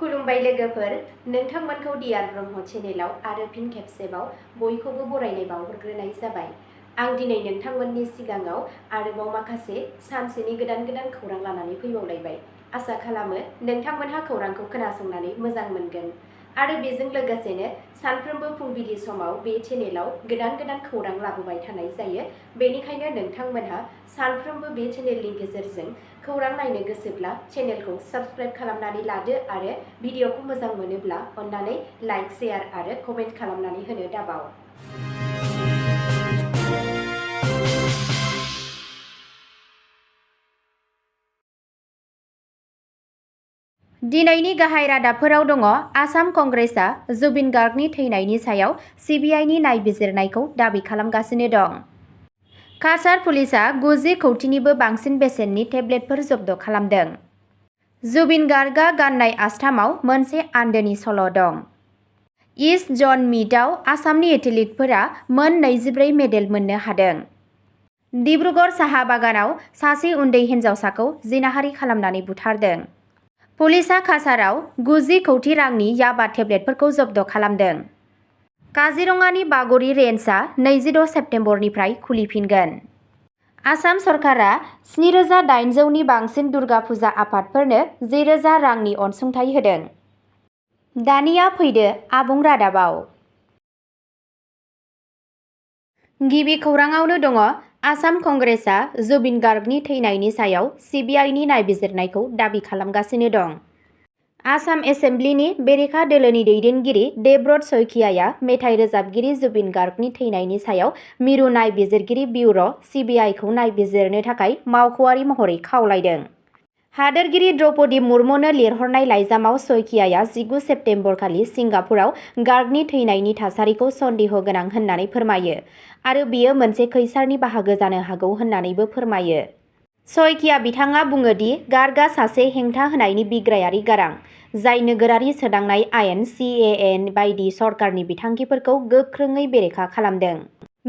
खुलुमबाय लोगोफोर, नोंथांमोनखौ डियार ब्रह्म चेनेलाव आरो फिन खेबसेबाव बयखौबो बरायनाय बावहरग्रोनाय जाबाय। आं दिनै नोंथांमोननि सिगाङाव आरोबाव माखासे सानसेनि गोदान खौरां लानानै फैबावलायबाय। आसा खालामो नोंथांमोनहा खौरांखौ खोनासंनानै मोजां मोनगोन आरो बेजों लोगोसेनो सानफ्रोमबो फुंबिलि समाव बे चेनेलाव गोदान खौरां लाबोबाय थानाय जायो। बेनिखायनो नोंथांमोनहा सानफ्रोमबो बे चेनेलनि गेजेरजों खौरां नायनो गोसोब्ला चेनेलखौ साबस्क्राइब खालामनानै लादो आरो भिडिअखौ मोजां मोनोब्ला अन्नानै लाइक, शेयार आरो कमेन्ट खालामनानै होनो दाबाव। दिनैनि गाहाय रादाबफोराव दङ आसाम कंग्रेसआ जुबिन गार्गनि थैनायनि सायाव सिबिआइनि नायबिजिरनायखौ दाबि खालामगासिनो दं। काछार पुलिसआ 90 कौटिनिबो बांसिन बेसेननि टेब्लेटफोर जब्द खालामदों। जुबिन गार्गआ गाननाय आस्थामाव मोनसे आन्दोनि सल' दं। इस्ट जन मिटआव आसामनि एथलीटफोरा मोन 24 मेडेल मोननो हादों। डिब्रुगड़ साहा बागानाव सासे उन्दै हिन्जावसाखौ जिनाहारि खालामनानै बुथारदों। पुलिसआ काछाराव 90 कौटि रांनि याबा टेब्लेटफोरखौ जब्द खालामदों। काजिरङानि बागरि रेन्जआ 26 सेप्तेम्बरनिफ्राय खुलिफिनगोन। आसाम सरकारा 7,800नि बांसिन दुर्गा फुजा आफादफोरनो 10,000 रांनि अनसुंथाइ होदों। दानिया फैदो आबुं रादाबाव। गिबि खौराङावनो दङ आसाम कंग्रेसआ जुबिन गार्गनि थैनायनि सायाव सिबिआइनि नायबिजिरनायखौ दाबि खालामगासिनो दं। आसाम एसेम्ब्लिनि बेरेखा दोलोनि दैदेनगिरि देबब्रत शइकियाआ मेथाइ रोजाबगिरि जुबिन गार्गनि थैनायनि सायाव मिरु नायबिजिरगिरि बिउर' सिबिआइखौ नायबिजिरनो थाखाय मावख'आरि महरै खावलायदों। हादोरगिरि द्रौपदी मुर्मुनो लिरहरनाय लाइजामाव शइकियाआ 19 सेप्तेम्बरखालि सिंगापुराव गार्गनि थैनायनि थासारिखौ सन्देह गोनां होननानै फोरमायो आरो बेयो मोनसे खैसारनि बाहागो जानो हागौ होननानैबो फोरमायो। शइकिया बिथाङा बुङो दि गार्गआ सासे हेंथा होनायनि बिग्रायारि गारां, जाय नोगोरारि सोदांनाय आयेन CAA बायदि सरकारनि बिथांखिफोरखौ गोख्रोङै बेरेखा खालामदों।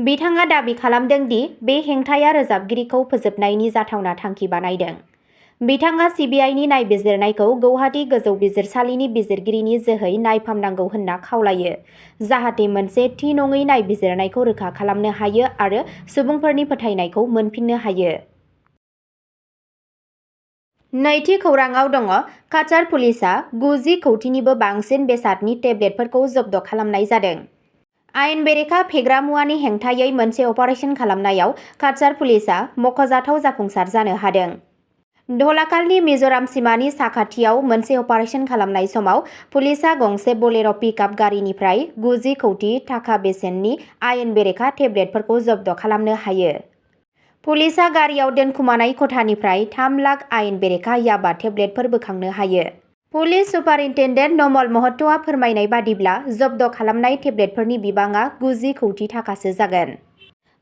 बिथाङा दाबि खालामदों दि बे हेंथाया रोजाबगिरिखौ फोजोबनायनि जाथावना थांखि बानायदों। बिथाङा सिबिआइनि नायबिजिरनायखौ गौहाटी गोजौ बिजिरसालिनि बिजिरगिरिनि जोहै नायफामनांगौ होनना खावलायो, जाहाथे मोनसे थि नङै नायबिजिरनायखौ रोखा खालामनो हायो आरो सुबुंफोरनि फोथायनायखौ मोनफिननो हायो। नैथि खौराङाव दङ काछार पुलिसआ 90 कौटिनिबो बांसिन बेसादनि टेब्लेटफोरखौ जब्द खालामनाय जादों। आयेन बेरेखा फेग्रा मुवानि हेंथायै मोनसे अपारेसन खालामनायाव काछार पुलिसआ मख'जाथाव जाफुंसार जानो हादों। धलाकालनि मिज'राम सिमानि साखाथियाव मोनसे अपारेसन खालामनाय समाव पुलिसआ गंसे बलेर' पिकआप गारिनिफ्राय 90 कौटि थाखा बेसेननि आयेन बेरेखा टेब्लेटफोरखौ जब्द खालामनो हायो। पुलिसआ गारियाव दोनखुमानाय खथानिफ्राय 3 लाख आयेन बेरेखा याबा टेब्लेटफोर बोखांनो हायो। पुलिस सुपारिन्टेन्डेन्ट नमल महत'आ फोरमायनाय बादिब्ला जब्द खालामनाय टेब्लेटफोरनि बिबाङा 90 कौटि थाखासो जागोन।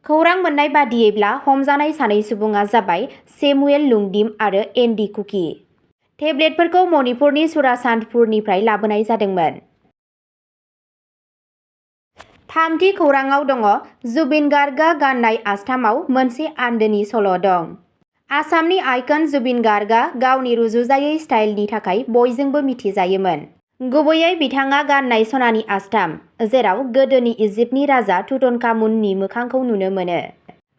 खौरां मोननाय बादियैब्ला हमजानाय सानै सुबुङा जाबाय सेमुएल लुंगडिम आरो एन्डी कुकी। टेब्लेटफोरखौ मणिपुरनि चुराचान्दपुरनिफ्राय लाबोनाय जादोंमोन। थामथि खौराङाव दङ जुबिन गार्गआ गाननाय आस्थामाव मोनसे आन्दोनि सल' दं। आसामनि आइकन जुबिन गार्गआ गावनि रुजुजायै स्टाइलनि थाखाय बयजोंबो मिथिजायोमोन। गुबैयै बिथाङा गाननाय सनानि आस्थाम, जेराव गोदोनि इजिप्टनि राजा तुतनखामुननि मोखांखौ नुनो मोनो।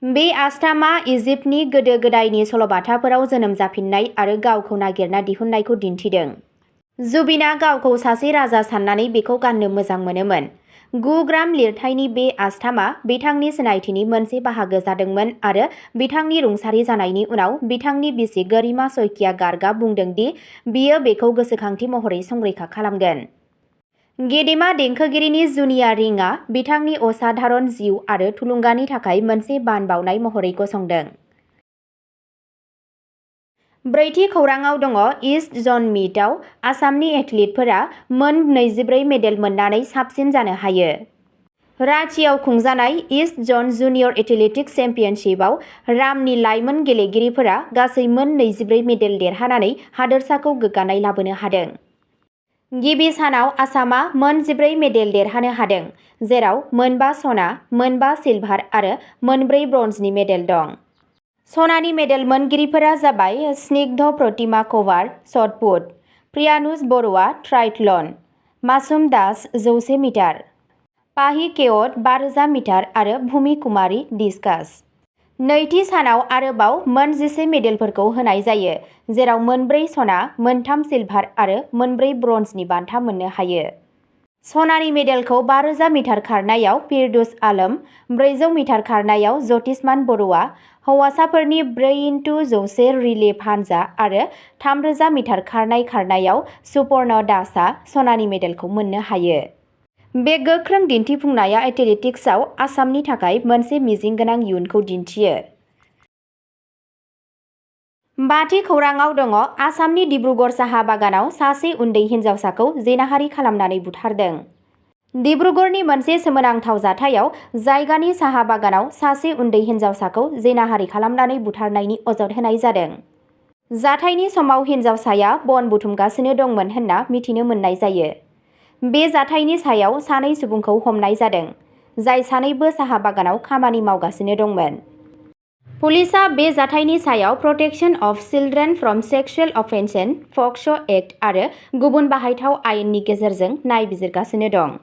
बे आस्थामा इजिप्टनि गोदो गोदायनि सल'बाथाफोराव जोनोम जाफिननाय आरो गावखौ नागिरना दिहुननायखौ दिन्थिदों। जुबिना गावखौ सासे राजा साननानै बेखौ गाननो मोजां मोनोमोन। 9 ग्राम लिरथायनि बे आस्थामा बिथांनि सिनायथिनि मोनसे बाहागो जादोंमोन आरो बिथांनि रुंसारि जानायनि उनाव बिथांनि बिसि गरिमा शइकिया गार्गआ बुंदों दि बियो बेखौ गोसोखांथि महरै संरैखा खालामगोन। गेदेमा देंखोगिरिनि जुनिया रिंआ बिथांनि असाधारन जिउ आरो थुलुंगानि थाखाय मोनसे मान बावनाय महरै गसंदों। ब्रैथि खौराङाव दङ इस्ट जन मिटआव आसामनि एथलीटफोरा मोन 24 मेडेल मोननानै साबसिन जानो हायो। रांचीआव खुंजानाय इस्ट जन जुनियर एथलेटिक्स चेम्पियनशिपआव रामनि लाइमोन गेलेगिरिफोरा गासै मोन 24 मेडेल देरहानानै हादोरसाखौ गोग्गानाय लाबोनो हादों। गिबि सानाव आसामआ मोन 14 मेडेल देरहानो हादों, जेराव मोन 5 सना, मोन 5 सिलभार आरो मोन 4 ब्रन्जनि मेडेल दं। सनानि मेडेल मोनगिरिफोरा जाबाय स्निग्ध प्रतिमा कभार, शट पुट, प्रियानुज बर'आ ट्राइथलन, मासुम दास 100 मिटार, पाहि केअट 5000 मिटार आरो भुमि कुमारी डिस्कास। नैथि सानाव आरोबाव मोन 11 मेडेलफोरखौ होनाय जायो, जेराव 4 सना, 3 सिलभार आरो 4 ब्रन्जनि बान्था मोननो हायो। सनानि मेडेलखौ 5000 मिटार खारनायाव फिरदौस आलम, 400 मिटार खारनायाव ज्योतिषमान बर'आ, हौवासाफोरनि 4x100 रिले हानजा आरो 3000 मिटार खारनायाव सुपर्ण दासआ सनानि मेडेलखौ मोननो हायो। बे गोख्रों दिन्थिफुंनाया एथलेटिक्सआव आसामनि थाखाय मोनसे मिजिंगोनां इयुनखौ दिन्थियो। बाथि खौराङाव दङ आसामनि डिब्रुगड़ साहा बागानाव सासे उन्दै हिन्जावसाखौ जिनाहारि खालामनानै बुथारदों। डिब्रुगड़नि मोनसे सोमोनांथाव जाथायाव जायगानि साहा बागानाव सासे उन्दै हिन्जावसाखौ जिनाहारि खालामनानै बुथारनायनि अजद होनाय जादों। जाथायनि समाव हिन्जावसाया बन बुथुमगासिनो दंमोन होनना मिथिनो मोननाय जायो। बे जाथायनि सायाव 2 सुबुंखौ हमनाय जादों, जाय 2बो साहा बागानाव खामानि मावगासिनो दंमोन। पुलिसआ बे जाथायनि सायाव protection of children from sexual offences POCSO' act आरो गुबुन बाहायथाव आयेननि गेजेरजों नायबिजिरगासिनो दं।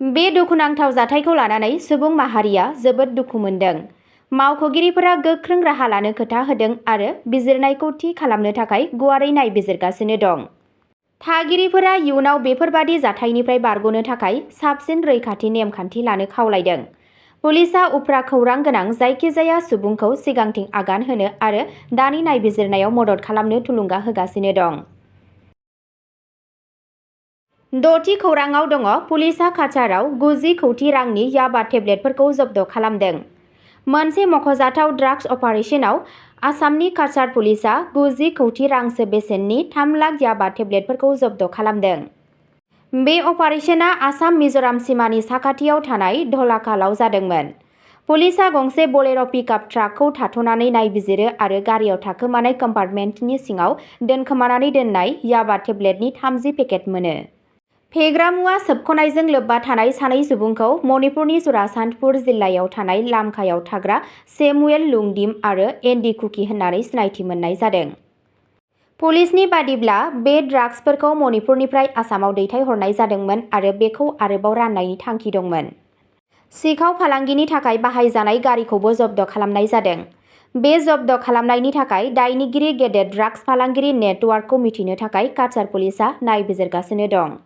बे दुखुनांथाव जाथायखौ लानानै सुबुं माहारिया जोबोद दुखु मोनदों। मावख'गिरिफोरा गोख्रों राहा लानो खोथा होदों आरो बिजिरनायखौ थि खालामनो थाखाय गुवारै नायबिजिरगासिनो दं। थागिरिफोरा इयुनाव बेफोरबादि जाथायनिफ्राय बारग'नो थाखाय साबसिन रैखाथि नेमखान्थि लानो खावलायदों। पुलिसआ उफ्रा खौरां गोनां जायखिजाया सुबुंखौ सिगांथिं आगान होनो आरो दानि नायबिजिरनायाव मदद खालामनो थुलुंगा होगासिनो दं। 6थि खौराङाव दङ पुलिसआ काछाराव 90 कौटि रांनि याबा टेब्लेटफोरखौ जब्द खालामदों। मोनसे मख'जाथाव ड्राग्स अपारेशनाव आसामनि काछार पुलिसआ 90 कौटि रांसो बेसेननि 3 लाख याबा टेब्लेटफोरखौ जब्द खालामदों। बे अपारेशना आसाम-मिज'राम सिमानि साखाथियाव थानाय धलाकालाव जादोंमोन। पुलिसआ गंसे बलेर' पिकआप ट्राकखौ थाथ'नानै नायबिजिरो आरो गारियाव थाखोमानाय कम्पार्टमेन्टनि सिङाव दोनखोमानानै दोननाय याबा टेब्लेटनि 30 पेकेट मोनो। फेग्रा मुवा सोबख'नायजों लोब्बा थानाय 2 सुबुंखौ मणिपुरनि चुराचान्दपुर जिल्लायाव थानाय लामकायाव थाग्रा सेमुएल लुंगडिम आरो एन्डी कुकी होननानै सिनायथि मोननाय जादों। पुलिसनि बादिब्ला बे ड्राग्सफोरखौ मणिपुरनिफ्राय आसामाव दैथायहरनाय जादोंमोन आरो बेखौ आरोबाव राननायनि थांखि दंमोन। सिखाव फालांगिनि थाखाय बाहायजानाय गारिखौबो जब्द खालामनाय जादों। बे जब्द खालामनायनि थाखाय दायनिगिरि गेदेर ड्राग्स फालांगिरि नेटवार्कखौ मिथिनो थाखाय काछार पुलिसआ नायबिजिरगासिनो दं।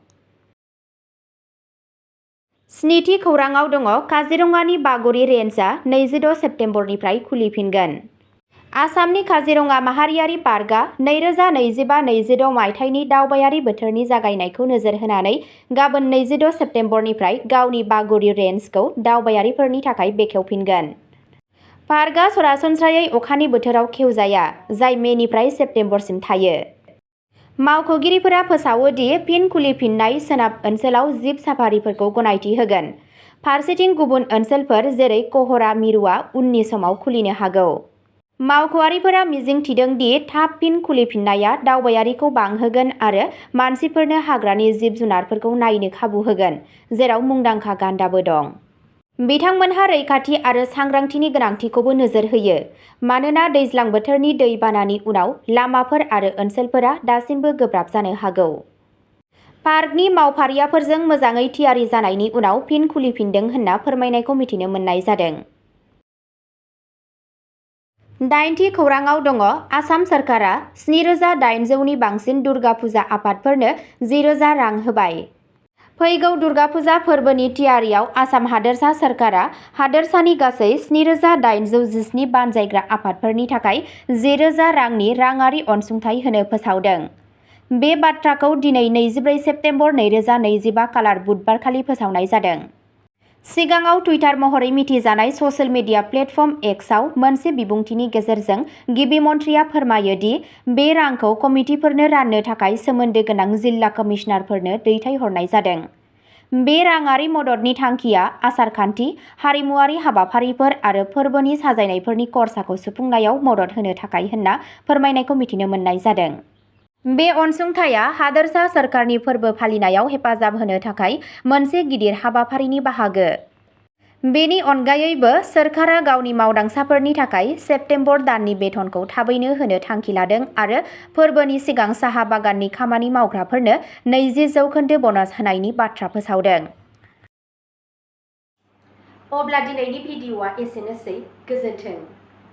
7थि खौराङाव दङ काजिरङानि बागरि रेन्जआ 26 सेप्तेम्बरनिफ्राय खुलिफिनगोन। आसामनि काजिरङा माहारियारि पार्कआ 2025-26 मायथाइनि दावबायारि बोथोरनि जागायनायखौ नोजोर होनानै गाबोन 26 सेप्तेम्बरनिफ्राय गावनि बागरि रेन्जखौ दावबायारिफोरनि थाखाय बेखेवफिनगोन। पार्कआ सरासनस्रायै अखानि बोथोराव खेवजाया, जाय मेनिफ्राय सेप्तेम्बरसिम थायो। मावख'गिरिफोरा फोसावो दि फिन खुलिफिननाय सोनाब ओनसोलाव जिब साफारिफोरखौ गनायथि होगोन। फारसेथिं गुबुन ओनसोलफोर जेरै कहरा मिरुआ उननि समाव खुलिनो हागौ। मावख'आरिफोरा मिजिं थिदों दि थाब फिन खुलिफिननाया दावबायारिखौ बांहोगोन आरो मानसिफोरनो हाग्रानि जिब-जुनारफोरखौ नायनो खाबु होगोन, जेराव मुंदांखा गान्दाबो दं। बिथांमोनहा रैखाथि आरो सांग्रांथिनि गोनांथिखौबो नोजोर होयो, मानोना दैज्लां बोथोरनि दै बानानि उनाव लामाफोर आरो ओनसोलफोरा दासिमबो गोब्राब जानो हागौ। पार्कनि मावफारियाफोरजों मोजाङै थियारि जानायनि उनाव फिन खुलिफिनदों होनना फोरमायनायखौ मिथिनो मोननाय जादों। 8थि खौराङाव दङ आसाम सरकारा 7,800नि बांसिन दुर्गा फुजा आफादफोरनो 10,000 रां होबाय। फैगौ दुर्गा फुजा फोरबोनि थियारियाव आसाम हादोरसा सरकारा हादोरसानि गासै 7,817 बानजायग्रा आफादफोरनि थाखाय 10,000 रांनि राङारि अनसुंथाइ होनो फोसावदों। बे बाथ्राखौ दिनै 24 सेप्तेम्बर 2025 खालार बुधबारखालि फोसावनाय जादों। सिगाङाव टुइटार महरै मिथिजानाय ससियेल मिडिया प्लेटफर्म एक्सआव मोनसे बिबुंथिनि गेजेरजों गिबि मन्थ्रिया फोरमायो दि बे रांखौ कमिटिफोरनो राननो थाखाय सोमोन्दो गोनां जिल्ला कमिसनारफोरनो दैथायहरनाय जादों। बे राङारि मददनि थांखिया आसार-खान्थि, हारिमुआरि हाबाफारिफोर आरो फोरबोनि साजायनायफोरनि खरसाखौ सुफुंनायाव मदद होनो थाखाय होनना फोरमायनायखौ मिथिनो मोननाय जादों। बे अनसुंथाइया हादोरसा सोरखारनि फोरबो फालिनायाव हेफाजाब होनो थाखाय मोनसे गिदिर हाबाफारिनि बाहागो। बेनि अनगायैबो सोरखारा गावनि मावदांसाफोरनि थाखाय सेप्तेम्बर दाननि बेथनखौ थाबैनो होनो थांखि लादों आरो फोरबोनि सिगां साहा बागाननि खामानि मावग्राफोरनो 20% ब'नास होनायनि बाथ्रा फोसावदों। अब्ला दिनैनि भिडिअ'आ एसेनोसै। गोजोन्थों।